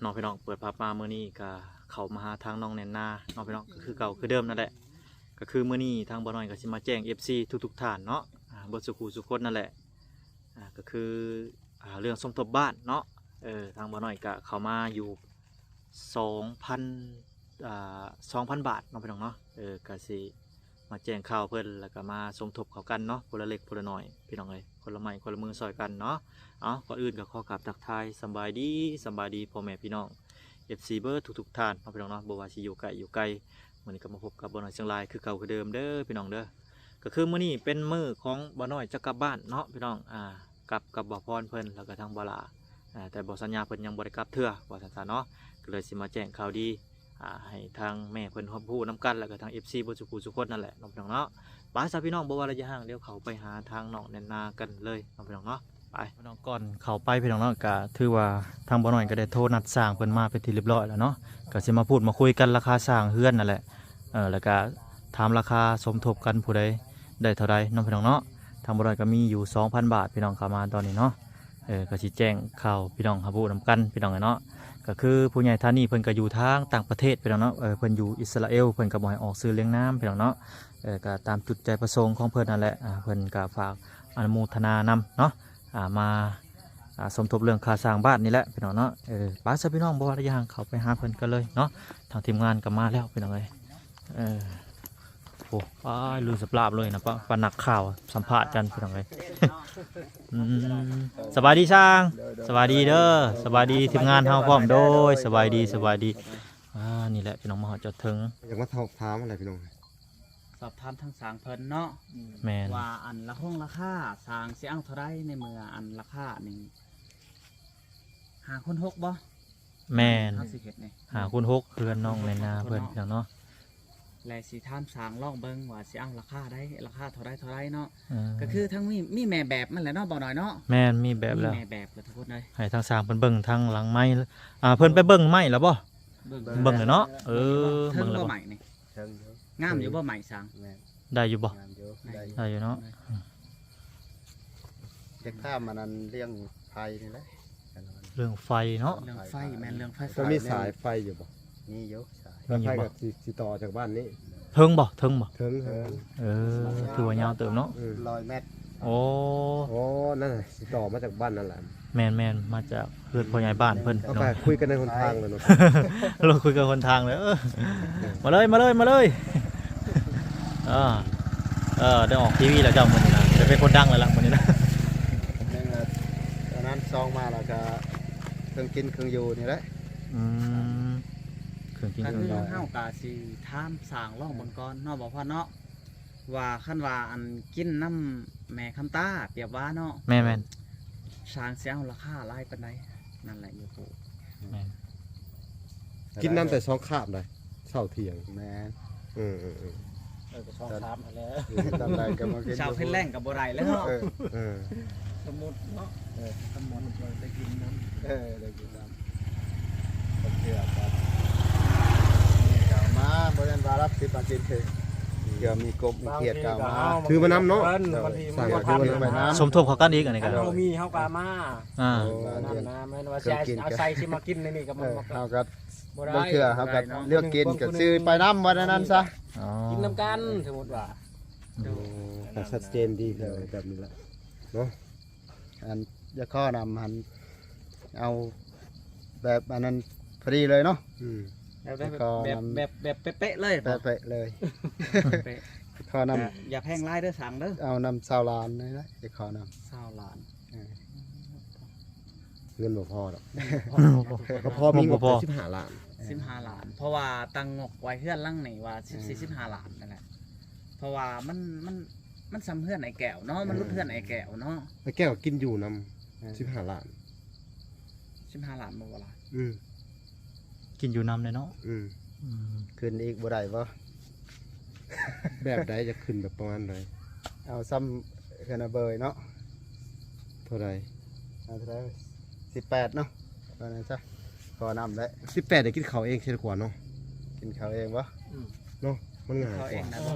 ເນາະພີ່ນ້ອງ ເປີດພາບມາມື້ນີ້ກະເຂົ້າມາຫາທາງນ້ອງແໜ້ນນາເນາະພີ່ນ້ອງ ກະຄືເກົ່າຄືເດີມນັ້ນແຫຼະ. ກະຄືມື້ນີ້ທາງບ່າວນ້ອຍກະຊິມາແຈ້ງເອັຟຊີທຸກໆທ່ານເນາະ ອ່າ ເບິດສູ່ຄູ່ສູ່ຄົນນັ້ນແຫຼະ ອ່າ ກະຄື ອ່າ ເລື່ອງສົມທົບບ້ານເນາະ ເອີ ທາງບ່າວນ້ອຍກະເຂົ້າມາຢູ່ສອງພັນ ອ່າ ສອງພັນບາດເນາະພີ່ນ້ອງເນາະ ເອີ ກະຊິ ມາແຈ້ງຂ່າວເພິ່ນ ແລ້ວກະມາສົມທົບເຂົ້າກັນເນາະ ຄົນລະເລັກຄົນລະນ້ອຍພີ່ນ້ອງເອີຍ ຄົນລະໄມ້ຄົນລະມືຊ່ອຍກັນເນາະ. ເອົາ ກ່ອນອື່ນກະຂໍກາບທັກທາຍສຳບາຍດີ ສຳບາຍດີພໍ່ແມ່ພີ່ນ້ອງ ເອັຟຊີ ເບິດທຸກໆທ່ານເນາະພີ່ນ້ອງເນາະ ບໍ່ວ່າຊິຢູ່ໃກ້ຢູ່ໄກ. ມື້ນີ້ກະມາພົບກັບບ່າວນ້ອຍຊຽງລາຍຄືເກົ່າຄືເດີມເດີພີ່ນ້ອງເດີ. ກະຄືມື້ນີ້ເປັນມື້ຂອງບ່າວນ້ອຍຈະກັບບ້ານເນາະພີ່ນ້ອງ ອ່າ ກັບກັບບ່າວພອນເພິ່ນ ແລ້ວກະທາງບ່າວຫຼ້າ ອ່າ ແຕ່ບໍ່ສັນຍາເພິ່ນຍັງບໍ່ໄດ້ກັບເທື່ອວ່າຊັ້ນຊະເນາະ ກະເລີຍຊິມາແຈ້ງຂ່າວດີ ອ່າ ໃຫ້ທາງແມ່ເພິ່ນຮັບຮູ້ນຳກັນ ແລ້ວກະທາງເອັຟຊີເບິດສູ່ຄູ່ສູ່ຄົນນັ້ນແຫຼະເນາະພີ່ນ້ອງເນາະ. ໄປຊະພີ່ນ້ອງ ບໍ່ວ່າລະຢະຫ່າງ ດຽວເຂົ້າໄປຫາທາງນ້ອງແໜ້ນນາກັນເລີຍເນາະພີ່ນ້ອງເນາະ. ໄປພີ່ນ້ອງ ກ່ອນເຂົ້າໄປພີ່ນ້ອງເນາະ ກະຖືວ່າທາງບ່າວນ້ອຍກະໄດ້ໂທນັດຊ່າງເພິ່ນມາເປັນທີ່ລຽບຮ້ອຍແລ້ວເນາະ ກະຊິມາພູດມາຄຸຍກັນລາຄາສ້າງເຮືອນນັ້ນແຫຼະ ເອີ ແລ້ວກະຖາມລາຄາສົມທົບກັນຜູ້ໃດໄດ້ເທົ່າໃດເນາະພີ່ນ້ອງເນາະ. ທາງບ່າວນ້ອຍກະມີຢູ່ສອງພັນບາດພີ່ນ້ອງ ເຂົ້າມາຕອນນີ້ເນາະ ເອີ ກະຊິແຈ້ງຂ່າວພີ່ນ້ອງຮັບຮູ້ນຳກັນພີ່ນ້ອງເອີຍເນາະ. ກະຄືຜູ້ໃຫຍ່ທ່ານນີ້ເພິ່ນກະຢູ່ທາງຕ່າງປະເທດພີ່ນ້ອງເນາະ ເອີ ເພິ່ນຢູ່ອິດສະຣາເອວ ເພິ່ນກະບໍ່ໃຫ້ອອກຊື່ລຽງນາມພີ່ນ້ອງເນາະ ເອີ ກະຕາມຈຸດໃຈປະສົງຂອງເພິ່ນນັ້ນແຫຼະ ອ່າ ເພິ່ນກະຝາກອະນຸໂມທະນານຳເນາະ ອ່າ ມາ ອ່າ ສົມທົບເລື່ອງຄ່າສ້າງບ້ານນີ້ແຫຼະພີ່ນ້ອງເນາະ. ເອີ ໄປຊະພີ່ນ້ອງ ບໍ່ວ່າລະຢະຫ່າງ ເຂົ້າໄປຫາເພິ່ນກັນເລີຍເນາະ ທາງທີມງານກະມາແລ້ວພີ່ນ້ອງເອີຍ. ເອີ ໂອ້ ອ້າຍ ລຸຍສະບລາບເລີຍນະ ປະ ປະນັກຂ່າວສຳພາດກັນພີ່ນ້ອງເອີຍ. ອືມ ສະບາຍດີຊ່າງ ໂດຍ ໂດຍ ສະບາຍດີເດີ ສະບາຍດີທີມງານເຮົາພ້ອມ ໂດຍ ສະບາຍດີ ສະບາຍດີ. ອ່າ ນີ້ແຫຼະພີ່ນ້ອງ ມາຮອດຈອດເຖິງ ຢາກມາສອບຖາມຫັ້ນແຫຼະພີ່ນ້ອງ ສອບຖາມທາງຊ່າງເພິ່ນເນາະ ແມ່ນ ວ່າອັນລາຄົງລາຄາຊ່າງຊິເອົາເທົ່າໃດ ໃນເມື່ອອັນລາຄານີ້ ຫ້າຄູນຫົກບໍ່? ແມ່ນ ເຮົາຊິເຮັດນີ້ ຫ້າຄູນຫົກ ເຮືອນນ້ອງແໜ້ນນາເພິ່ນພີ່ນ້ອງເນາະ ແລະຊິຖາມຊ່າງລອງເບິ່ງວ່າຊິເອົາລາຄາໃດ ລາຄາເທົ່າໃດເທົ່າໃດເນາະ. ເອີ ກະຄືທັງມີ ມີແມ່ແບບມັນແຫຼະເນາະ ບ່າວນ້ອຍເນາະ ແມ່ນ ມີແບບແລ້ວ ມີແມ່ແບບແລ້ວທຸກຄົນເອີຍ. ໃຫ້ທາງຊ່າງເພິ່ນເບິ່ງທາງຫຼັງໄມ້ ອ່າ ເພິ່ນໄປເບິ່ງໄມ້ແລ້ວບໍ່? ເບິ່ງ ເບິ່ງແລ້ວເນາະ ເອີ ເບິ່ງແລ້ວບໍ່? ໄມ້ນີ້ ເທິງຢູ່ ງາມຢູ່ບໍ່ໄມ້ຊ່າງ? ແມ່ນ ໄດ້ຢູ່ບໍ່? ງາມຢູ່ ໄດ້ຢູ່ ໄດ້ຢູ່ເນາະ ອືມ ຢາກຖາມອັນນັ້ນເລື່ອງໄຟນີ້ແຫຼະ ເລື່ອງໄຟເນາະ ເລື່ອງໄຟ ແມ່ນເລື່ອງໄຟ ເຈົ້າມີສາຍໄຟຢູ່ບໍ່? ມີຢູ່ສາຍ ມີຢູ່ບໍ່? ແລ້ວໄຟກະຊິ ຊິຕໍ່ຈາກບ້ານນີ້ ເທິງບໍ່? ເທິງບໍ່? ເທິງ ເທິງ ເອີ ຖືວ່າຍາວເຕີບເນາະ ອືມ ຮ້ອຍແມັດ ໂອ້ ໂອ້ ນັ້ນນະ ຊິຕໍ່ມາຈາກບ້ານນັ້ນແຫຼະ ແມ່ນໆ ມາຈາກ ເຮືອນພໍ່ໃຫຍ່ບ້ານເພິ່ນ ເອົາໄປ ເນາະ ຄຸຍກັນໃນຫົນທາງເລີຍເນາະ ລົງຄຸຍກັນຫົນທາງເລີຍ ເອີ ມາເລີຍ ມາເລີຍ ມາເລີຍ ເອີ ເອີ ໄດ້ອອກທີວີແລ້ວເຈົ້າ ມື້ນີ້ນະ ໄດ້ເປັນຄົນດັງແລ້ວລະມື້ນີ້ນະ ໜຶ່ງລະອັນນັ້ນ ສອງມາແລ້ວກະເຄື່ອງກິນເຄື່ອງຢູ່ນີ້ແຫຼະ ອືມ ເຄື່ອງກິນເຄື່ອງຢູ່ ກະຄືເຮົາກະຊິຖາມຊ່າງລອງເບິ່ງກ່ອນເນາະ ບ່າວພອນເນາະ ວ່າຄັນວ່າອັນກິນນຳແມ່ຄຳຕາປຽບຫວາເນາະ ແມ່ນໆ ຊ່າງຊິເອົາລາຄາຫຼາຍປານໃດ ນັ້ນແຫຼະຢູ່ຜູ້ ແມ່ນ ກິນນຳແຕ່ສອງຄາບໃດ ເຊົ້າທ່ຽງ ແມ່ນ ເອີໆ ເອີ ກະສອງຄາບຫັ້ນແຫຼະ ຕອນໃດກະມາກິນ ເຊົ້າເພັນແລງກະບໍ່ໄດ້ແລ້ວເນາະ ເອີ ເອີ ສົມມຸດເນາະ ເອີ ສົມມຸດວ່າໄດ້ກິນນຳ ເອີ ໄດ້ກິນນຳ ເທື່ອກະມາ ບໍ່ແມ່ນວ່າລັກສິບມາກິນເທື່ອ ເທື່ອມີກົບມີຂຽດກະມາ ຖືມານຳເນາະ ບາງທີກະເອົາ ບາງທີກະ ສາງກະຖືມານຳ ສົມທົບເຂົ້າກັນອີກ ອັນນີ້ກະ ເຮົາມີເຮົາກະມາ ອ່າ ນັ້ນນະ ແມ່ນວ່າຊິເອົາໃສ່ຊິມາກິນໃນນີ້ກະ ເອີ ມັນ ເຮົາກະ ບໍ່ໄດ້ ບາງເທື່ອເຮົາກະເລືອກກິນ ກະຊື້ໄປນຳ ວ່າແນວນັ້ນຊະ ອໍ ກິນນຳກັນ ສົມມຸດວ່າ ໂອ້ ກະຊັດເຈນດີເລີຍແບບນີ້ລະເນາະ ອັນຢາກຂໍນຳຫັ້ນ ເອົາແບບອັນນັ້ນພໍດີເລີຍເນາະ ອືມ ແບບ ແບບ ແບບເປະໆເລີຍ ເປະໆເລີຍ ເປະ ຂໍນຳ ກະຢ່າແພງຫຼາຍເດີຊ່າງເດີ ເອົານຳຊາວລ້ານນີ້ແຫຼະ ຢາກຂໍນຳ ຊາວລ້ານ ເອີ ເງິນບໍ່ພໍດອກ ບໍ່ພໍ ມີງົບແຕ່ສິບຫ້າລ້ານ ເອີ ສິບຫ້າລ້ານ ເພາະວ່າຕັ້ງງົບໄວ້ເຮືອນຫຼັງນີ້ວ່າ ເອີ ສິບສີ່ ສິບຫ້າລ້ານນັ້ນແຫຼະ ເພາະວ່າມັນ ມັນ ມັນສ່ຳເຮືອນອ້າຍແກ້ວເນາະ ມັນຫຼຸດເຮືອນອ້າຍແກ້ວເນາະ ອ້າຍແກ້ວກິນຢູ່ນຳ ເອີ ສິບຫ້າລ້ານ ສິບຫ້າລ້ານບໍ່ ບໍ່ຫຼາຍ ອືມ ກິນຢູ່ນຳແດ່ເນາະ ອືມ ອືມ ຂຶ້ນອີກບໍ່ໄດ້ບໍ່? ແບບໃດ ຢາກຂຶ້ນແບບປະມານໃດ? ເອົາຊ່ຳເຮືອນອາເບີຍເນາະ ເທົ່າໃດ? ເອົາເທົ່າໃດ? ສິບແປດເນາະ ວ່ານັ້ນຊະ ຂໍນຳແຫຼະ ສິບແປດໄດ້ກິນເຂົ້າເອງເສຍກວ່າເນາະ ກິນເຂົ້າເອງບໍ່? ອືມ ເນາະ ມັນງ່າຍກວ່າ ກິນເຂົ້າເອງນະບໍ່?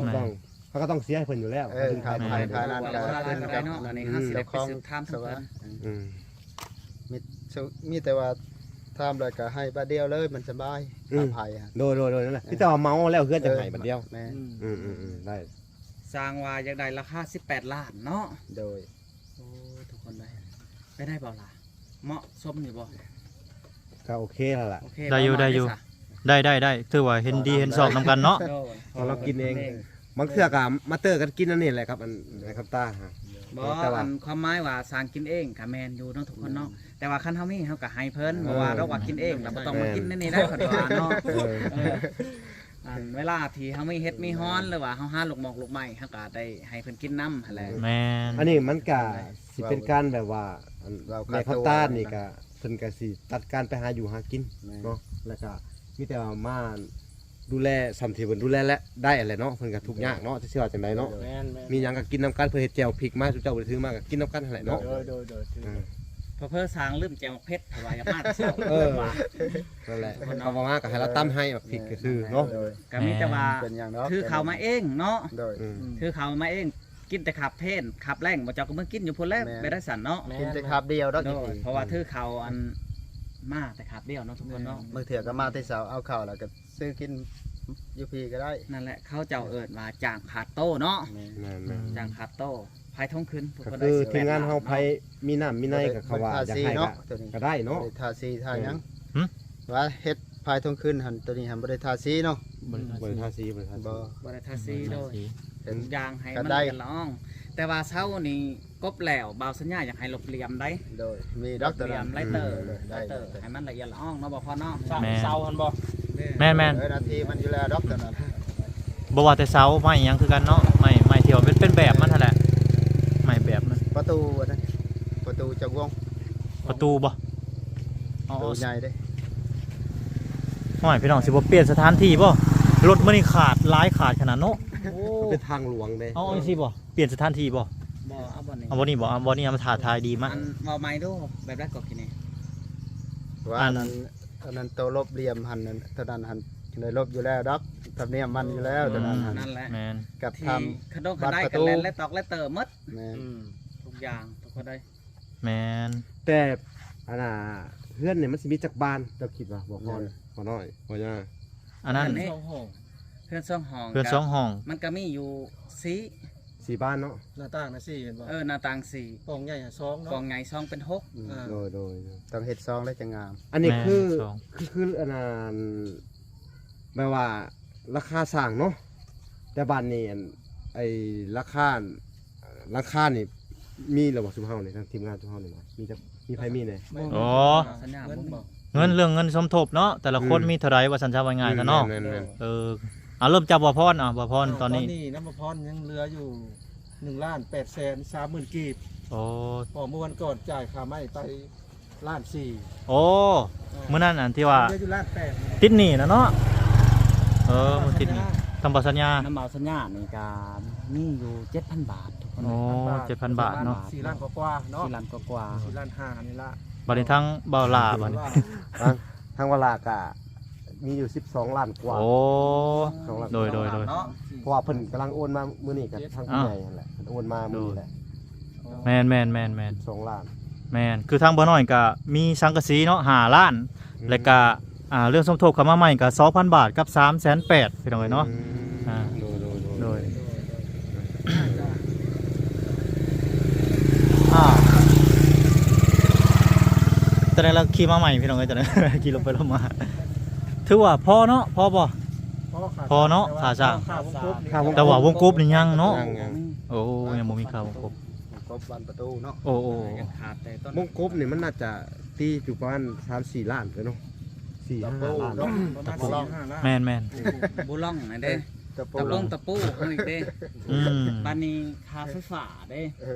ຖືກຕ້ອງ ເຮົາກໍຕ້ອງເສຍໃຫ້ເພິ່ນຢູ່ແລ້ວ ເອີ ຄ່າໄຟ ຄ່ານັ້ນກໍຂຶ້ນກັບ ອັນນີ້ເຮົາຊິໄດ້ໄປສືບຖາມທາງເພິ່ນ ອືມ ມີ ມີແຕ່ວ່າຖາມແລ້ວກໍໃຫ້ບາດດຽວເລີຍ ມັນສະບາຍ ອືມ ຄ່າໄຟ ໂດຍໆໆ ນັ້ນແຫຼະ ເອີ ມີແຕ່ວ່າເໝົາແລ້ວເຮືອນຈັ່ງໃຫ້ບາດດຽວ ແມ່ນ ອືມໆໆ ໄດ້ ສ້າງວ່າຢາກໄດ້ລາຄາສິບແປດລ້ານເນາະ ໂດຍ ໂອ້ ທຸກຄົນເລີຍ ໄປໄດ້ບໍ່ລະ ເໝາະສົມຢູ່ບໍ່? ກໍໂອເຄແລ້ວລະ ໂອເຄ ໄດ້ຢູ່ ໄດ້ຢູ່ ໄດ້ ໄດ້ ໄດ້ ຖືວ່າເຫັນດີເຫັນຊອບນຳກັນເນາະ ເພາະລາວກິນເອງ ບາງເທື່ອກໍມາເຕີກັນກິນອັນນີ້ແຫຼະຄັບ ອັນ ໃນຄຳຕາ ບໍ່ ແຕ່ວ່າ ອັນຄວາມໝາຍວ່າສ້າງກິນເອງກໍແມ່ນຢູ່ເນາະທຸກຄົນເນາະ ແມ່ນ ແຕ່ວ່າຄັນເຮົາມີເຮົາກໍໃຫ້ເພິ່ນ ເອີ ບໍ່ວ່າດອກວ່າກິນເອງແລ້ວບໍ່ຕ້ອງມາກິນໃນນີ້ໄດ້ ເອີ ເພິ່ນວ່າເນາະ ເອີ ເອີ ອັນເວລາທີ່ເຮົາມີເຫັດມີຮອນ ຫຼືວ່າເຮົາຫາລູກໝອກລູກໄມ້ ເຮົາກໍໄດ້ໃຫ້ເພິ່ນກິນນຳຫັ້ນແຫຼະ ແມ່ນ ອັນນີ້ມັນກະຊິເປັນການແບບວ່າ ອັນ ແມ່ຄຳຕານີ້ກະ ເພິ່ນກະຊິຕັດການໄປຫາຢູ່ຫາກິນ ແມ່ນ ເນາະ ແລ້ວກະມີແຕ່ວ່າມາດູແລສ່ຳທີ່ເພິ່ນດູແລໄດ້ຫັ້ນແຫຼະເນາະ ເພິ່ນກະທຸກຍາກເນາະ ຈັກຊິວ່າຈັ່ງໃດເນາະ ແມ່ນໆ ມີຫຍັງກະກິນນຳກັນ ເພິ່ນເຮັດແຈ່ວພິກມາ ຊຸມເຈົ້າບໍ່ໄດ້ຖືມາກະກິນນຳກັນຫັ້ນແຫຼະເນາະ ໂດຍໆ ເອີ ເຜີໆ ສ້າງລືມແຈ່ວເຜັດ ເພິ່ນວ່າຢາກມາແຕ່ເຊົ້າ ເອີ ນັ້ນແຫຼະ ເພິ່ນເອົາມາກໍໃຫ້ລາວຕຳໃຫ້ໝາກພິກຊື່ໆເນາະ ກໍມີແຕ່ວ່າຖືເຂົ້າມາເອງເນາະ ອືມ ຖືເຂົ້າມາເອງ ກິນແຕ່ຄາບເພນຄາບແລງ ບໍ່ເຈົ້າກໍເມືອກິນຢູ່ພຸ້ນແຫຼະ ແມ່ນ ໄປໄດ້ຊັ້ນເນາະ ກິນແຕ່ຄາບດຽວດອກ ເພາະວ່າຖືເຂົ້າອັນ ມາແຕ່ຄາບດຽວເນາະທຸກຄົນເນາະ ບາງເທື່ອກໍມາແຕ່ເຊົ້າ ເອົາເຂົ້າແລ້ວກໍຊື້ກິນຢູ່ພີ້ກໍໄດ້ ນັ້ນແຫຼະ ເຂົາເຈົ້າເອີ້ນວ່າຈ້າງຂາດໂຕເນາະ ແມ່ນໆ ຈ້າງຂາດໂຕ ພາຍທົ່ງຄືນ ກໍຄືທີມງານເຮົາໃຜມີນ້ຳມີໃນກໍເຂົາວ່າຢາກໃຫ້ກໍໄດ້ເນາະ ບໍ່ໄດ້ທາສີທາຫຍັງ ຫື ວ່າເຮັດພາຍທົ່ງຄືນຫັ້ນ ໂຕນີ້ຫັ້ນບໍ່ໄດ້ທາສີເນາະ ບໍ່ໄດ້ທາສີ ບໍ່ໄດ້ທາສີ ບໍ່ໄດ້ທາສີ ບໍ່ໄດ້ທາສີ ໂດຍ ທຸກຢ່າງໃຫ້ມັນລະອຽດລະອອງ ແຕ່ວ່າເຊົ້ານີ້ກົບແລ້ວ ບ່າວສັນຍາຢາກໃຫ້ລົບຫຼຽມໃດ ໂດຍ ມີດອກໂຕນັ້ນ ໃຫ້ມັນລະອຽດລະອອງເນາະ ບໍ່ພໍເນາະ ເສົາຫັ້ນບໍ່ ແມ່ນໆ ເອີ ໜ້າທີ່ມັນຢູ່ແລ້ວດອກໂຕນັ້ນ ບໍ່ວ່າແຕ່ເສົາໄມ້ຫຍັງຄືກັນເນາະ ໄມ້ ໄມ້ທີ່ວ່າເປັນ ເປັນແບບມັນຫັ້ນແຫຼະ ໄມ້ແບບມັນ ປະຕູອັນນັ້ນ ປະຕູຈັກວົງ ປະຕູບໍ່ ໂຕໃຫຍ່ເດ້ ໂອ້ຍ ພີ່ນ້ອງ ຊິບໍ່ປ່ຽນສະຖານທີ່ບໍ່ ລົດມື້ນີ້ຂາດ ຫຼາຍຂາດຂະໜາດເນາະ ໂອ້ ເປັນທາງຫຼວງເດ້ ເອົາຈັ່ງຊີ້ບໍ່ ປ່ຽນສະຖານທີ່ບໍ່ ບໍ່ ເອົາບ່ອນນີ້ ເອົາບ່ອນນີ້ບໍ່ ເອົາບ່ອນນີ້ ເອົາມາທ້າທາຍດີມາ ອັນ ເວົ້າໃໝ່ດູ ແບບໃດກໍກິນນີ້ ວ່າອັນນັ້ນ ອັນນັ້ນໂຕລົບຫຼຽມຫັ້ນ ອັນນັ້ນ ໂຕນັ້ນຫັ້ນ ໄດ້ລົບຢູ່ແລ້ວດອກ ທຳນຽມມັນຢູ່ແລ້ວ ໂຕນັ້ນຫັ້ນ ນັ້ນແຫຼະ ແມ່ນ ກັບທຳ ຄັນໂດນຄັນໄດກໍແລ່ນແລະຕອກແລະເຕີໝົດ ແມ່ນ ອືມ ທຸກຢ່າງ ທຸກຄົນໄດ ແມ່ນ ແຕ່ອັນນ່າ ເຮືອນນີ້ມັນຊິມີຈັກບານ ເຈົ້າຄິດວ່າ ບໍ່ພອນ ເອີ ບໍ່ນ້ອຍ ບໍ່ຍາ ອັນນັ້ນ ເຮືອນສອງຫ້ອງ ເຮືອນສອງຫ້ອງ ເຮືອນສອງຫ້ອງ ມັນກໍມີຢູ່ສີ່ ສີ່ບານເນາະ ໜ້າຕ່າງນະສີ່ແມ່ນບໍ່ ເອີ ໜ້າຕ່າງສີ່ ປ່ອງໃຫຍ່ສອງເນາະ ປ່ອງໃຫຍ່ສອງເປັນຫົກ ອືມ ອ່າ ໂດຍໆ ຕ້ອງເຮັດສອງແລ້ວຈັ່ງງາມ ອັນນີ້ ແມ່ນ ຄື ສອງ ຄື ຄືອັນນັ້ນ ແບບວ່າລາຄາສ້າງເນາະ ແຕ່ບາດນີ້ ອັນ ໄອ້ລາຄາ ລາຄານີ້ມີແລ້ວບໍ່ ຊຸມເຮົານີ້ ທາງທີມງານຊຸມເຮົານີ້ນະ ມີຈັກ ມີໃຜມີແດ່ ໂອ້ ສັນຍາບໍ່ມີ ເງິນ ເລື່ອງເງິນສົມທົບເນາະ ແຕ່ລະຄົນ ອືມ ມີເທົ່າໃດວ່າຊັ້ນຊະ ວ່າງ່າຍຊະເນາະ ອືມ ແມ່ນໆ ເອີ ເອົາ ເລີ່ມຈາກບ່າວພອນ ອ່າ ບ່າວພອນ ຕອນນີ້ ຕອນນີ້ນຳບ່າວພອນຍັງເຫຼືອຢູ່ໜຶ່ງລ້ານແປດແສນສາມໝື່ນກີບ ໂອ້ ເພາະມື້ວັນກ່ອນຈ່າຍຄ່າໄມ້ໄປ ລ້ານສີ່ ໂອ້ ມື້ນັ້ນອັນທີ່ວ່າຕິດໜີ້ນະເນາະ ເອີ ຕິດໜີ້ ທຳບໍ່ສັນຍາ ນຳເອົາສັນຍານີ້ກະມີຢູ່ເຈັດພັນບາດ ໂອ້ ເຈັດພັນບາດເນາະ ສີ່ລ້ານກວ່າໆເນາະ ສີ່ລ້ານກວ່າໆ ສີ່ລ້ານຫ້ານີ້ລະ ບາດນີ້ທາງບ່າວຫຼ້າ ບາດນີ້ ທາງ ທາງບ່າວຫຼ້າກະ ມີຢູ່ສິບສອງລ້ານກວ່າ ໂອ້ ສອງລ້ານ ໂດຍໆໆ ເນາະ ເພາະວ່າເພິ່ນກຳລັງໂອນມາມື້ນີ້ກັບທາງຜູ້ໃຫຍ່ຫັ້ນແຫຼະ ເພິ່ນໂອນມາມື້ນີ້ແຫຼະ ແມ່ນໆໆໆ ສິບສອງລ້ານ ແມ່ນ ຄືທາງບ່າວນ້ອຍກະມີສັງກະສີເນາະ ຫ້າລ້ານ ອືມ ແລ້ວກະ ອ່າ ເລື່ອງສົມທົບເຂົ້າມາໃໝ່ກະສອງພັນບາດກັບສາມແສນແປດ ພີ່ນ້ອງເອີຍເນາະ ອືມ ອ່າ ໂດຍໆໆ ໂດຍ ອ່າ ຕອນນັ້ນລາວຂີ່ມາໃໝ່ພີ່ນ້ອງເອີຍ ຕອນນັ້ນ ຂີ່ລົງໄປລົງມາ ຖືວ່າພໍເນາະ ພໍບໍ່? ພໍເນາະ ຄ່າສ້າງ ຄ່າວົງກົບ ແຕ່ວ່າວົງກົບນີ້ຍັງເນາະ ຍັງໆ ໂອ້ ຍັງບໍ່ມີຄ່າວົງກົບ ວົງກົບບານປະຕູເນາະ ໂອ້ໆ ຍັງຂາດແຕ່ຕົ້ນ ວົງກົບນີ້ມັນໜ້າຈະຕີຢູ່ປະມານສາມສີ່ລ້ານເດີເນາະ ສີ່ຫ້າລ້ານເນາະ ປະມານສີ່ຫ້າລ້ານ ແມ່ນໆ ເອີ ບູລ່ອງນັ້ນເດ້ ຕະປູ ຕະປູເຮົາອີກເດ້ ອືມ ບາດນີ້ຄ່າໄຟຟ້າເດ້ ເອີ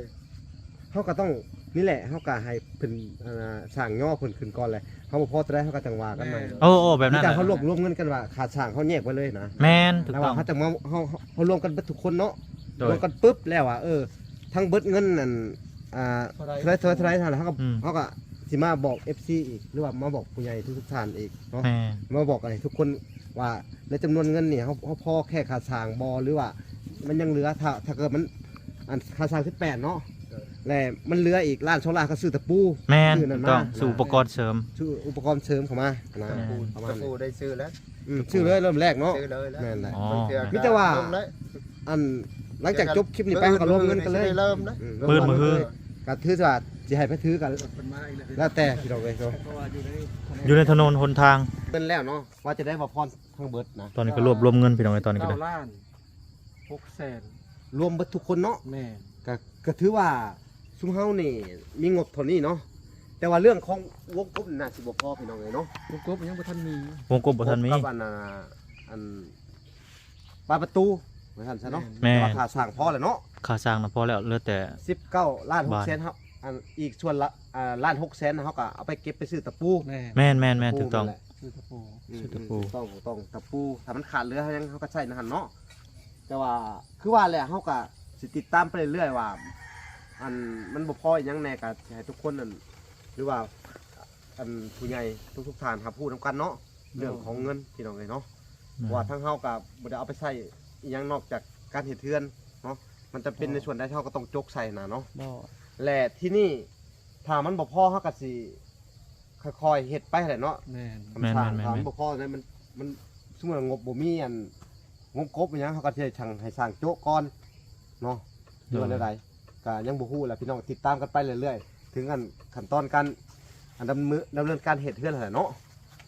ເຮົາກໍຕ້ອງ ນີ້ແຫຼະ ເຮົາກໍໃຫ້ເພິ່ນ ອ່າ ສ້າງຍໍເພິ່ນຂຶ້ນກ່ອນແຫຼະ ເຮົາບໍ່ພໍເທົ່າໃດເຮົາກໍຈັ່ງວ່າກັນໃໝ່ ແມ່ນ ໂອ້ໆ ແບບນັ້ນ ມີແຕ່ເຮົາລວບລວມເງິນກັນວ່າຄ່າສ້າງເຮົາແຍກໄວ້ເລີຍນະ ແມ່ນ ຖືກຕ້ອງ ແລ້ວວ່າເຮົາຈັ່ງມາ ເຮົາ ເຮົາລວມກັນເບິດທຸກຄົນເນາະ ໂດຍ ລວມກັນປຶບແລ້ວວ່າ ເອີ ທັງເບິດເງິນນັ້ນ ອ່າ ເທົ່າໃດ ເທົ່າໃດ ເທົ່າໃດ ເທົ່າໃດ ເຮົາກໍ ອືມ ເຮົາກໍຊິມາບອກເອັຟຊີອີກ ຫຼືວ່າມາບອກຜູ້ໃຫຍ່ທຸກໆທ່ານອີກເນາະ ແມ່ນ ມາບອກໃຫ້ທຸກຄົນວ່າ ໃນຈຳນວນເງິນນີ້ ເຮົາ ເຮົາພໍແຄ່ຄ່າສ້າງບໍ່ ຫຼືວ່າມັນຍັງເຫຼືອ ຖ້າ ຖ້າເກີດມັນ ອັນຄ່າສ້າງສິບແປດເນາະ ແລະມັນເຫຼືອອີກລ້ານສອງລ້ານ ເຮົາກໍຊື້ຕະປູ ແມ່ນ ຊື້ນັ້ນ ຖືກຕ້ອງ ມາ ຊື້ອຸປະກອນເສີມ ຊື້ອຸປະກອນເສີມເຂົ້າມານະ ແມ່ນ ປະມານ ຕະປູໄດ້ຊື້ແລ້ວ ອືມ ຊື້ເລີຍເລີ່ມແລກເນາະ ຊື້ເລີຍແລ້ວ ແມ່ນແຫຼະ ອໍ ມີແຕ່ວ່າ ລົງແລ້ວ ອັນ ຫຼັງຈາກຈົບຄລິບນີ້ໄປ ເຮົາກໍລວມເງິນກັນເລີຍ ຊິໄດ້ເລີ່ມນະ ອືມ ເປີດມື້ຄືນ ກໍຖືວ່າຊິໃຫ້ໃຜຖືກໍແລ້ວແຕ່ພີ່ນ້ອງເອີຍເນາະ ຢູ່ໃນຖະໜົນຫົນທາງ ເປັນແລ້ວເນາະ ວ່າຈະໄດ້ວ່າພອນ ທັງເບິດນະ ຕອນນີ້ກໍລວບລວມເງິນພີ່ນ້ອງເອີຍ ຕອນນີ້ກໍໄດ້ ເກົ້າລ້ານຫົກແສນ ລວມເບິດທຸກຄົນເນາະ ແມ່ນ ກໍ ກໍຖືວ່າຊຸມເຮົານີ້ມີງົບເທົ່ານີ້ເນາະ ແຕ່ວ່າເລື່ອງຂອງວົງກົບນີ້ໜ້າຊິບໍ່ພໍພີ່ນ້ອງເອີຍເນາະ ວົງກົບຍັງບໍ່ທັນມີ ວົງກົບບໍ່ທັນມີ ກັບອັນ ອັນບານປະຕູວ່າຊັ້ນຊະເນາະ ແມ່ນ ແຕ່ວ່າຄ່າສ້າງພໍແລ້ວເນາະ ຄ່າສ້າງນະພໍແລ້ວ ເຫຼືອແຕ່ສິບເກົ້າລ້ານຫົກແສນ ເຮົາ ອັນອີກສ່ວນລະ ອ່າ ລ້ານຫົກແສນ ເຮົາກໍເອົາໄປເກັບໄປຊື້ຕະປູ ແມ່ນ ແມ່ນໆໆ ຕະປູ ຖືກຕ້ອງ ແມ່ນແຫຼະ ຊື້ຕະປູ ອືມ ຊື້ຕະປູ ຖືກຕ້ອງ ຖືກຕ້ອງ ຕະປູ ຖ້າມັນຂາດເຫຼືອຫຍັງ ເຮົາກໍໃຊ້ໃນຫັ້ນເນາະ ແຕ່ວ່າຄືວ່າແຫຼະ ເຮົາກໍຊິຕິດຕາມໄປເລື້ອຍໆວ່າ ອັນ ມັນບໍ່ພໍອີ່ຫຍັງແດ່ ກໍຊິໃຫ້ທຸກຄົນນັ້ນ ຫຼືວ່າ ອັນ ຜູ້ໃຫຍ່ທຸກໆທ່ານຮັບຮູ້ນຳກັນເນາະ ເລື່ອງຂອງເງິນພີ່ນ້ອງເອີຍເນາະ ແມ່ນ ເພາະວ່າທາງເຮົາກໍບໍ່ໄດ້ເອົາໄປໃຊ້ອີ່ຫຍັງນອກຈາກການເຮັດເຮືອນເນາະ ມັນຈຳເປັນໃນສ່ວນໃດ ເຮົາກໍຕ້ອງຈົກໃສ່ຫັ້ນນະເນາະ ແລະທີ່ນີ້ ຖ້າມັນບໍ່ພໍ ເຮົາກໍຊິຄ່ອຍໆເຮັດໄປຫັ້ນແຫຼະເນາະ ແມ່ນ ຄັນສ້າງ ແມ່ນໆໆໆ ຖ້າມັນບໍ່ພໍ ມັນ ມັນ ສົມມຸດວ່າງົບບໍ່ມີ ອັນ ວົງກົບອີ່ຫຍັງ ເຮົາກໍຊິໃຫ້ຊ່າງ ໃຫ້ຊ່າງໂຈະກ່ອນເນາະ ຫຼືວ່າແນວໃດ ກໍຍັງບໍ່ຮູ້ແຫຼະ ພີ່ນ້ອງຕິດຕາມກັນໄປເລື້ອຍໆ ເຖິງອັນຂັ້ນຕອນການ ອັນດຳເນີນ ດຳເນີນການເຮັດເຮືອນຫັ້ນແຫຼະເນາະ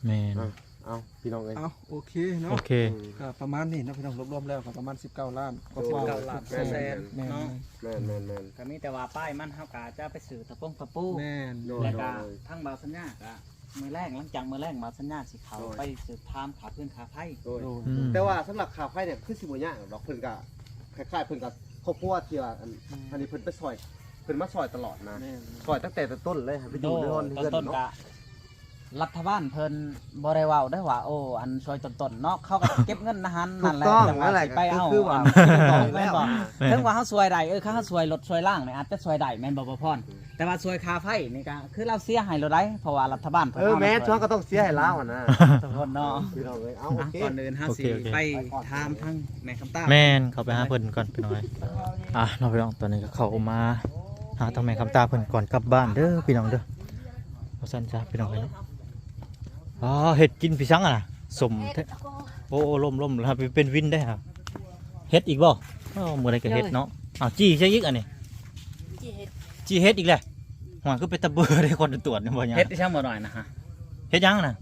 ແມ່ນ ອ່າ ເອົາ ພີ່ນ້ອງເອີຍ ເອົາ ໂອເຄເນາະ ໂອເຄ ກໍປະມານນີ້ເນາະ ພີ່ນ້ອງ ລວມໆແລ້ວກໍປະມານສິບເກົ້າລ້ານກວ່າໆ ສິບເກົ້າລ້ານ ຫົກແສນ ແມ່ນ ເນາະ ແມ່ນໆໆ ກໍມີແຕ່ວ່າປ້າຍມັນ ເຮົາກໍຈະໄປຊື້ຕະປົງຕະປູ ແມ່ນ ໂດຍ ແລ້ວກໍ ໂດຍ ທາງບ່າວສັນຍາກໍ ມື້ແລງ ຫຼັງຈາກມື້ແລງ ບ່າວສັນຍາຊິເຂົ້າ ໂດຍ ໄປສືບຖາມຄ່າຟືນຄ່າໄຟ ໂດຍ ອືມ ແຕ່ວ່າສຳລັບຄ່າໄຟນີ້ ຄືຊິບໍ່ຍາກດອກ ເພິ່ນກໍຄ້າຍໆ ເພິ່ນກໍຄອບຄົວທີ່ວ່າ ອັນ ອືມ ອັນນີ້ເພິ່ນໄປຊ່ອຍ ເພິ່ນມາຊ່ອຍຕະຫຼອດນະ ແມ່ນ ຊ່ອຍຕັ້ງແຕ່ຕົ້ນເລີຍ ໄປຢູ່ໃນເຮືອນ ໂດຍ ເຮືອນ ຕົ້ນໆ ເນາະ ກໍລັດຖະບານເພິ່ນບໍ່ໄດ້ເວົ້າເດ້ວ່າ ໂອ້ ອັນຊ່ວຍຕົ້ນໆເນາະ ເຂົາກໍເກັບເງິນໃນຫັ້ນນັ້ນແຫຼະ ຈັ່ງວ່າຊິໄປເອົາ ຄືວ່າ ອັນ ແມ່ນບໍ່ ເຖິງວ່າເຮົາຊ່ວຍໄດ້ ເອີ ຄັນເຮົາຊ່ວຍລົດຊ່ວຍລາງນີ້ ອາດຈະຊ່ວຍໄດ້ ແມ່ນບໍ່ ບໍ່ພອນ? ແຕ່ວ່າຊ່ວຍຄ່າໄຟນີ້ກໍຄືລາວເສຍໃຫ້ໂລດໃດ໋ ເພາະວ່າລັດຖະບານເພິ່ນ ເອີ ເອົາ ແມ່ນ ຊ່ວຍກໍຕ້ອງເສຍໃຫ້ລາວຫັ້ນນະ ທຸກຄົນເນາະ ພີ່ນ້ອງເອີຍ ເອົາ ໂອເຄ ອ່ະ ກ່ອນອື່ນເຮົາ ໂອເຄ ຊິ ໂອເຄ ໄປຖາມທາງແມ່ຄຳຕາ ແມ່ນ ເຂົ້າໄປຫາເພິ່ນກ່ອນ ພີ່ນ້ອງເອີຍ ອ່ະ ເນາະ ພີ່ນ້ອງ ຕອນນີ້ກໍເຂົ້າມາຫາທາງແມ່ຄຳຕາເພິ່ນກ່ອນກັບບ້ານເດີ ພີ່ນ້ອງເດີ ວ່າຊັ້ນຊະ ພີ່ນ້ອງເອີຍເນາະ ອໍ ເຮັດກິນພີ່ສັງຫັ້ນນະ ສົ້ມແທ້ ໂອ້ ລົ້ມໆ ແລ້ວເປັນວິນໄດ້ຫະ ເຮັດອີກບໍ່? ໂອ້ ມື້ໃດກໍເຮັດເນາະ ໂດຍ ອ້າວ ຈີ່ໃສ່ອີກອັນນີ້ ຈີ່ເຮັດ ຈີ່ເຮັດອີກແຫຼະ ຫວາ ຄືເປັນຕາເບື່ອເດ້ ຄົນຕວດນີ້ບໍ່ຍາກ ເຮັດອີ່ຫຍັງບໍ່ໜ້ອຍນະຮະ ເຮັດຫຍັງນະ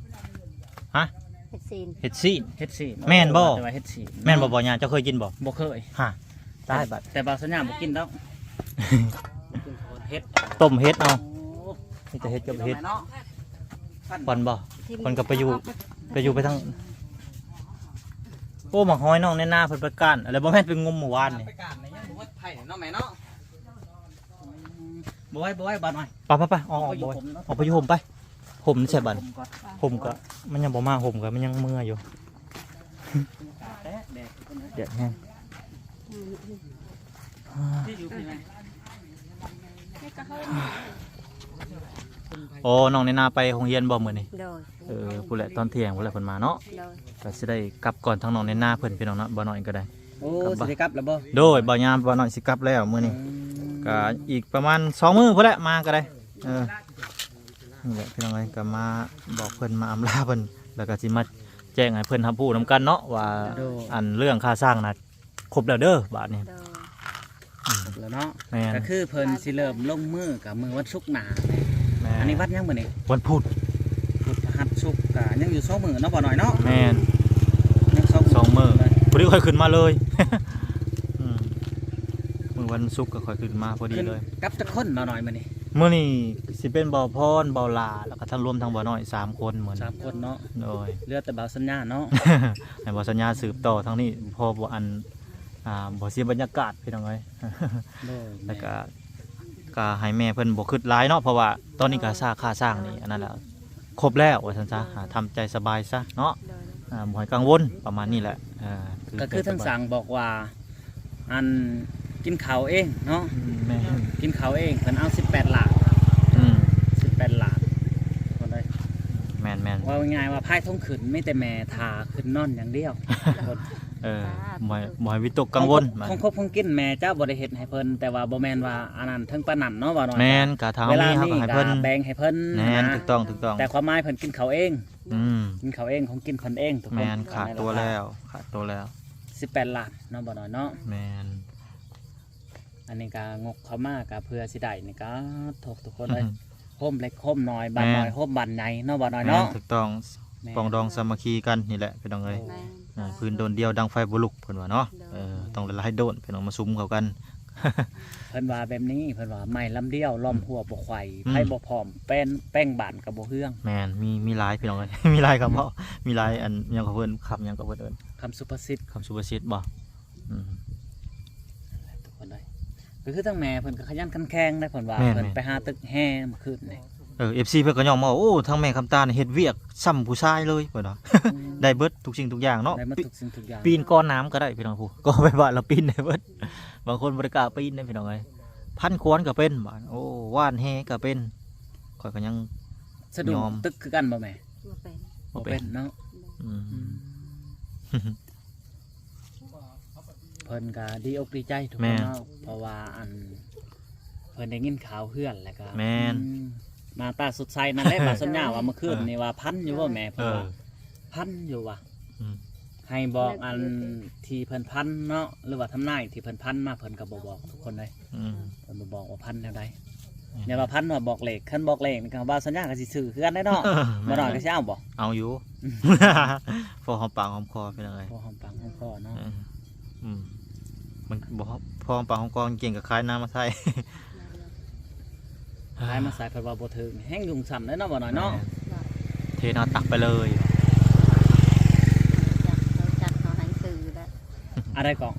ຮະ ເຮັດຊີ້ນ ເຮັດຊີ້ນ ເຮັດຊີ້ນ ແມ່ນບໍ່? ແຕ່ວ່າເຮັດຊີ້ນ ແມ່ນບໍ່ ເນາະ ບໍ່ຍາ ເຈົ້າເຄີຍກິນບໍ່? ບໍ່ເຄີຍ ຮະ ຕາຍບັດ ແຕ່ບ່າວສັນຍາບໍ່ກິນດອກ ເຮັດ ຕົ້ມເຫັດເອົາ ໂອ້ ມີແຕ່ເຫັດກັບເຫັດ ເນາະ ຄວັນບໍ່? ຄວັນກໍໄປຢູ່ ໄປຢູ່ໄປທາງ ໂອ້ ໝາກຫອຍນ້ອງໃນນາເພິ່ນໄປກ້ານ ແລ້ວບໍ່ແມ່ນໄປງົມມື້ວານນີ້ ໄປກ້ານນີ້ຍັງບໍ່ໝົດໄຜ່ເນາະແມ່ເນາະ ບໍ່ໄຫວ ບໍ່ໄຫວ ບາດໜ້ອຍ ໄປໆໆ ອອກ ອອກ ບໍ່ໄຫວ ເອົາໄປຢູ່ຮົ່ມເນາະ ອອກໄປຢູ່ຮົ່ມໄປ ຮົ່ມໃສ່ບາດ ຮົ່ມກ່ອນ ຮົ່ມກໍ ມັນຍັງບໍ່ມາ ຮົ່ມກໍມັນຍັງເມື່ອຢູ່ ອາກາດແດດ ແດດ ແດດແຮງ ນີ້ຢູ່ພີ້ແມ່ ອໍ ນ້ອງໃນນາໄປໂຮງຮຽນບໍ່ມື້ນີ້? ໂດຍ ເອີ ພຸ້ນແຫຼະ ຕອນທ່ຽງພຸ້ນແຫຼະເພິ່ນມາເນາະ ໂດຍ ກໍຊິໄດ້ກັບກ່ອນທາງນ້ອງໃນນາເພິ່ນ ພີ່ນ້ອງເນາະ ບ່າວນ້ອຍກໍໄດ້ ໂອ້ ຊິໄດ້ກັບແລ້ວບໍ່? ໂດຍ ບ່າວຍາມ ບ່າວນ້ອຍຊິກັບແລ້ວມື້ນີ້ ອືມ ກໍອີກປະມານສອງມື້ພຸ້ນແຫຼະ ມາກໍໄດ້ ເອີ ນີ້ແຫຼະ ພີ່ນ້ອງເອີຍ ກໍມາບອກເພິ່ນ ມາອຳລາເພິ່ນ ແລ້ວກໍຊິມາແຈ້ງໃຫ້ເພິ່ນຮັບຮູ້ນຳກັນເນາະ ວ່າ ໂດຍ ອັນເລື່ອງຄ່າສ້າງນະ ຄົບແລ້ວເດີບາດນີ້ ໂດຍ ອືມ ຄົບແລ້ວເນາະ ແມ່ນ ກໍຄືເພິ່ນຊິເລີ່ມລົງມືກໍມື້ວັນສຸກໜ້າ ແມ່ ອັນນີ້ວັນຫຍັງມື້ນີ້? ວັນພຸດ ພຸດ ພະຫັດ ສຸກ ກະຍັງຢູ່ສອງມື້ເນາະ ບໍ່ນ້ອຍເນາະ. ແມ່ນ ຍັງສອງ ສອງມື້ ມື້ ພໍດີຂ້ອຍຂຶ້ນມາເລີຍ. ອືມ ມື້ວັນສຸກກໍຂ້ອຍຂຶ້ນມາພໍດີເລີຍ. ກັບຈັກຄົນ ບໍ່ນ້ອຍ ມື້ນີ້? ມື້ນີ້ຊິເປັນບ່າວພອນ ບ່າວຫຼ້າ ແລ້ວກໍທັງ ລວມທັງບ່າວນ້ອຍ ສາມຄົນມື້ນີ້. ສາມຄົນເນາະ. ໂດຍ ເຫຼືອແຕ່ບ່າວສັນຍາເນາະ. ໃຫ້ບ່າວສັນຍາສືບຕໍ່ທາງນີ້ ພໍບໍ່ອັນ ອ່າ ບໍ່ເສຍບັນຍາກາດພີ່ນ້ອງເອີຍ. ໂດຍ ແລ້ວກະ ກະໃຫ້ແມ່ເພິ່ນບໍ່ຄຶດຫຼາຍເນາະ ເພາະວ່າຕອນນີ້ກະຄ່າ ຄ່າສ້າງນີ້ ອັນນັ້ນລະ ຄົບແລ້ວວ່າຊັ້ນຊະ. ອ່າ ທຳໃຈສະບາຍຊະເນາະ. ໂດຍ ອ່າ ບໍ່ໃຫ້ກັງວົນ ປະມານນີ້ແຫຼະ. ເອີ ກໍຄືທາງຊ່າງບອກວ່າ ອັນກິນເຂົ້າເອງເນາະ. ອືມ ແມ່ນ ກິນເຂົ້າເອງ ເພິ່ນເອົາສິບແປດລ້ານ. ອືມ ສິບແປດລ້ານ ເພິ່ນໄດ້. ແມ່ນໆ ເວົ້າງ່າຍໆວ່າພາຍທອງຂຶ້ນ ມີແຕ່ແມ່ຖ້າຂຶ້ນນອນຢ່າງດຽວ. ເອີ ບໍ່ໃຫ້ ບໍ່ໃຫ້ວິຕົກກັງວົນ. ຂອງຄົບ ຂອງຄົບຂອງກິນແມ່ຈະບໍ່ໄດ້ເຮັດໃຫ້ເພິ່ນ ແຕ່ວ່າບໍ່ແມ່ນວ່າອັນນັ້ນເຖິງປານນັ້ນເນາະ ວ່າໜ້ອຍ. ແມ່ນ ກະຖ້າເຮົາມີເຮົາກໍໃຫ້ເພິ່ນ ເວລາມີກໍແບ່ງໃຫ້ເພິ່ນ. ແມ່ນ ນະ ຖືກຕ້ອງ ຖືກຕ້ອງ. ແຕ່ຄວາມໝາຍເພິ່ນກິນເຂົ້າເອງ. ອືມ ກິນເຂົ້າເອງ ຂອງກິນເພິ່ນເອງ ທຸກຄົນ. ແມ່ນ ຂາດຕົວແລ້ວ ຂາດຕົວແລ້ວ. ສິບແປດລ້ານເນາະ ບໍ່ນ້ອຍເນາະ. ແມ່ນ ອັນນີ້ກໍງົບເຂົ້າມາກໍເພື່ອຊິໄດ້ນີ້ກໍ ໂທ້ ທຸກຄົນເອີຍ. ໂຮມເລັກໂຮມນ້ອຍ ບ້ານນ້ອຍໂຮມບ້ານໃຫຍ່ເນາະ ບໍ່ນ້ອຍເນາະ. ແມ່ນ ຖືກຕ້ອງ. ແມ່ນ ປອງດອງສາມັກຄີກັນນີ້ແຫຼະພີ່ນ້ອງເອີຍ. ໂດຍ ອ່າ ພື້ນໂດນດຽວດັງໄຟບໍ່ລຸກ ເພິ່ນວ່າເນາະ. ໂດຍ ເອີ ຕ້ອງຫຼາຍໆໂດນພີ່ນ້ອງມາສຸມເຂົ້າກັນ. ເພິ່ນວ່າແບບນີ້ ເພິ່ນວ່າໄມ້ລຳດຽວ ອືມ ລ້ອມຫົວບໍ່ໄຂ. ອືມ ໃຜບໍ່ພ້ອມ ແປ້ນ ແປ້ງບານກໍບໍ່ເຮືອງ. ແມ່ນ ມີ ມີຫຼາຍພີ່ນ້ອງເອີຍ ມີຫຼາຍຄຳເວົ້າ ມີຫຼາຍອັນ ຫຍັງກໍເພິ່ນ ຄຳຫຍັງກໍເພິ່ນເອີ້ນ ຄຳສຸພາສິດ. ຄຳສຸພາສິດບໍ່? ອືມ ທຸກຄົນເອີຍ ກໍຄືທາງແມ່ເພິ່ນກໍຂະຫຍັນຂັນແຂງໄດ໋ ເພິ່ນວ່າ. ແມ່ນໆ ເພິ່ນໄປຫາຕຶກແຮ່ມື້ຄືນນີ້. ເອີ ເອັຟຊີ ເພິ່ນກໍຍ້ອງມາ ໂອ້ ທາງແມ່ຄຳຕານເຮັດວຽກສ່ຳຜູ້ຊາຍເລີຍ ເພິ່ນວ່າ. ອືມ ໄດ້ເບິດທຸກສິ່ງທຸກຢ່າງເນາະ. ໄດ້ເບິດທຸກສິ່ງທຸກຢ່າງ. ປີນກ້ອນນ້ຳກໍໄດ້ພີ່ນ້ອງ ຜູ້ກໍໄປວ່າລາວປີນໄດ້ເບິດ. ບາງຄົນບໍ່ໄດ້ກ້າປີນເດ້ພີ່ນ້ອງເອີຍ. ພັນຂວານກໍເປັນ ໂອ້ ຫວ່ານແຮ່ກໍເປັນ. ຂ້ອຍກໍຍັງສະດຸ້ງຕຶກຄືກັນບໍ່ແມ່? ບໍ່ເປັນ ບໍ່ເປັນເນາະ. ອືມ ອືມ ເພິ່ນກໍດີອົກດີໃຈທຸກຄົນເນາະ. ແມ່ນ ເພາະວ່າອັນ ເພິ່ນໄດ້ຍິນຂ່າວເຮືອນ ແລ້ວກໍ ແມ່ນ ອືມ ໜ້າຕາສົດໃສນັ້ນແຫຼະ. ບ່າວສັນຍາວ່າມື້ຄືນນີ້ວ່າຝັນຢູ່ບໍ່ແມ່? ເອີ ເພິ່ນວ່າ ເອີ ຝັນຢູ່ວ່າ ອືມ ໃຫ້ບອກອັນທີ່ເພິ່ນຝັນເນາະ ຫຼືວ່າທຳນາຍທີ່ເພິ່ນຝັນມາ ເພິ່ນກໍບໍ່ບອກທຸກຄົນເດ້. ອືມ ເພິ່ນບໍ່ບອກວ່າຝັນແນວໃດ. ອືມ ແນວວ່າຝັນວ່າບອກເລກ ຄັນບອກເລກນີ້ກໍບ່າວສັນຍາກໍຊິຊື້ຄືກັນເດ້ເນາະ. ແມ່ນ ບໍ່ນ້ອຍກໍຊິເອົາບໍ່? ເອົາຢູ່ ພໍຫອມປາກຫອມຄໍພີ່ນ້ອງເອີຍ. ພໍຫອມປາກຫອມຄໍເນາະ. ເອີ ອືມ ມັນບໍ່ພໍຫອມປາກຫອມຄໍ ເກັ່ງກໍຂາຍນາມາໃສ່. ຂາຍມາໃສ່ເພິ່ນວ່າບໍ່ຖືກ ແຮງຫຍຸ້ງຊ້ຳເດ້ເນາະ ບໍ່ນ້ອຍເນາະ. ແມ່ນ ເທໜ້າຕັກໄປເລີຍ. ຮູ້ຈັກ ຮູ້ຈັກເຂົາໃຫ້ຊື້ແຫຼະ. ອັນໃດກໍ?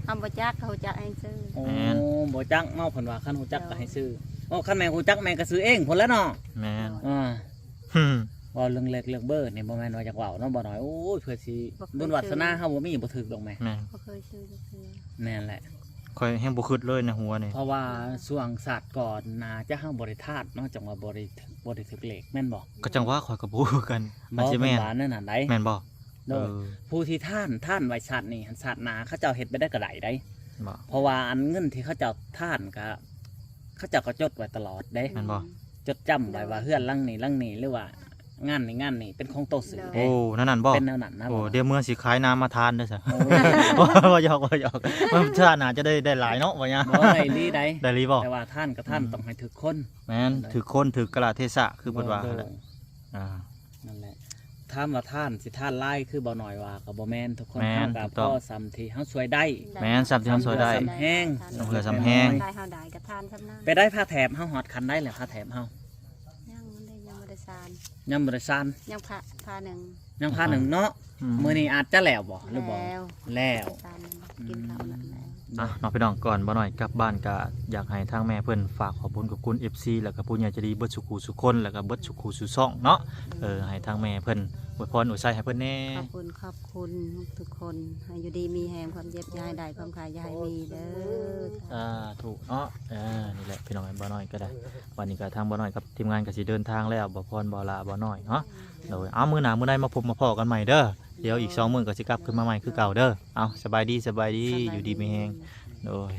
ຄຳບໍ່ຈັກ ເຂົາຮູ້ຈັກໃຫ້ຊື້. ໂອ້ ແມ່ນ ບໍ່ຈັກເນາະ ເພິ່ນວ່າຄັນຮູ້ຈັກກໍໃຫ້ຊື້. ໂອ້ ຄັນແມ່ຮູ້ຈັກແມ່ກໍຊື້ເອງພຸ້ນແຫຼະເນາະ. ແມ່ນ ອ່າ ເວົ້າເລື່ອງເລກເລື່ອງເບີນີ້ບໍ່ແມ່ນວ່າຢາກເວົ້າເນາະ ບໍ່ນ້ອຍ. ໂອ້ຍ ເພື່ອຊິ ບໍ່ເຄີຍ ບຸນວາດສະໜາເຮົາບໍ່ມີ ບໍ່ຖືກດອກແມ່. ແມ່ນ ບໍ່ເຄີຍຊື້ຈັກເທື່ອ. ແມ່ນແຫຼະ ຂ້ອຍແຮງບໍ່ຄິດເລີຍໃນຫົວນີ້. ເພາະວ່າຊ່ວງຊາດກ່ອນໜ້າຈະເຮົາບໍ່ໄດ້ທານເນາະ ຈັ່ງວ່າບໍ່ໄດ້ ບໍ່ໄດ້ຖືກເລກແມ່ນບໍ່? ກໍຈັ່ງວ່າຂ້ອຍກໍບໍ່ຮູ້ຄືກັນ. ມັນຊິແມ່ນ ເພິ່ນວ່າແນວນັ້ນໃດ໋. ແມ່ນບໍ່? ໂດຍ ເອີ ຜູ້ທີ່ທານ ທານໄວ້ຊາດນີ້ ຊາດໜ້າເຂົາເຈົ້າເຮັດໄປໄດ້ກໍໄດ້ໄດ໋. ບໍ່ ເພາະວ່າອັນເງິນທີ່ເຂົາເຈົ້າທານກະ ເຂົາເຈົ້າກໍຈົດໄວ້ຕະຫຼອດເດ້. ແມ່ນບໍ່? ຈົດຈຳໄວ້ວ່າເຮືອນຫຼັງນີ້ ຫຼັງນີ້ ຫຼືວ່າງານນີ້ ງານນີ້ເປັນຂອງໂຕຊື່ເດ້. ໂອ້ ແນວນັ້ນບໍ່? ເປັນແນວນັ້ນນະ. ໂອ້ ບໍ່ນ້ອຍ ດຽວເມືອຊິຂາຍນາມາທານເດ້ຊະ. ໂອ້ ບໍ່ ຫຍອກ ບໍ່ຫຍອກ ມັນຊາດໜ້າຈະໄດ້ ໄດ້ຫຼາຍເນາະ ບໍ່ຍາກ. ບໍ່ ໄດ້ອີ່ຫຼີໄດ໋. ໄດ້ອີ່ຫຼີບໍ່? ແຕ່ວ່າທານກໍທານ ອືມ ຕ້ອງໃຫ້ຖືກຄົນ. ແມ່ນ ໂດຍ ຖືກຄົນ ຖືກກາລະເທສະ ຄືເພິ່ນວ່າ ໂດຍ ຫັ້ນແຫຼະ. ອ່າ ນັ້ນແຫຼະ ຖາມວ່າທານ ຊິທານຫຼາຍຄືບໍ່ນ້ອຍວ່າກໍບໍ່ແມ່ນ. ທຸກຄົນ ແມ່ນ ເຮົາກໍ ຖືກຕ້ອງ ພໍສ່ຳທີ່ເຮົາຊ່ວຍໄດ້. ແມ່ນ ສ່ຳທີ່ເຮົາຊ່ວຍໄດ້ ສ່ຳເຫື່ອສ່ຳແຮງ. ເອີ ສ່ຳເຫື່ອສ່ຳແຮງ. ໄດ້ເທົ່າໃດກໍທານສ່ຳນັ້ນ. ໄປໄດ້ຜ້າແຖບເຮົາ ຮອດຂັ້ນໃດແລ້ວ ຜ້າແຖບເຮົາ? ຍັງ ມັນໄດ້ ຍັງບໍ່ໄດ້ສານ. ຍັງບໍ່ໄດ້ສານ ຍັງຜ້າ ຜ້າໜຶ່ງ. ຍັງຜ້າໜຶ່ງເນາະ. ອືມ ມື້ນີ້ອາດຈະແລ້ວບໍ່ ຫຼືບໍ່? ແລ້ວ ແລ້ວ ສານນັ້ນ ອືມ ກິນເຂົ້ານັ້ນແລ້ວ. ອ່ະ ເນາະ ພີ່ນ້ອງ ກ່ອນບໍ່ນ້ອຍກັບບ້ານ ກະຢາກໃຫ້ທາງແມ່ເພິ່ນຝາກຂອບຄຸນຂອບຄຸນ ເອັຟຊີ ແລ້ວກະຜູ້ໃຫຍ່ໃຈດີເບິດສູ່ຄູ່ສູ່ຄົນ ແລ້ວກະເບິດສູ່ຄູ່ສູ່ຊ່ອງເນາະ. ເອີ ໃຫ້ທາງແມ່ເພິ່ນອວຍພອນອວຍໄຊໃຫ້ເພິ່ນແດ່. ຂອບຄຸນ ຂອບຄຸນທຸກຄົນ ໃຫ້ຢູ່ດີມີແຮງ ຄວາມເຈັບຢ່າໃຫ້ໄດ້ ຄວາມໄຂ້ຢ່າໃຫ້ມີເດີ. ສາທຸເນາະ. ເອີ ນີ້ແຫຼະ ພີ່ນ້ອງ ບ່າວນ້ອຍກໍໄດ້ ບັດນີ້ກໍທາງບ່າວນ້ອຍກັບທີມງານກໍຊິເດີນທາງແລ້ວ ບ່າວພອນ ບ່າວຫຼ້າ ບ່າວນ້ອຍເນາະ. ໂດຍ ເອົາ ມື້ໜ້າມື້ໃດມາພົບມາພໍ້ກັນໃໝ່ເດີ. ດຽວອີກສອງມື້ກໍຊິກັບຄືນມາໃໝ່ຄືເກົ່າເດີ. ເອົາ ສະບາຍດີ ສະບາຍດີ ສະບາຍດີ ຢູ່ດີມີແຮງ. ໂດຍ.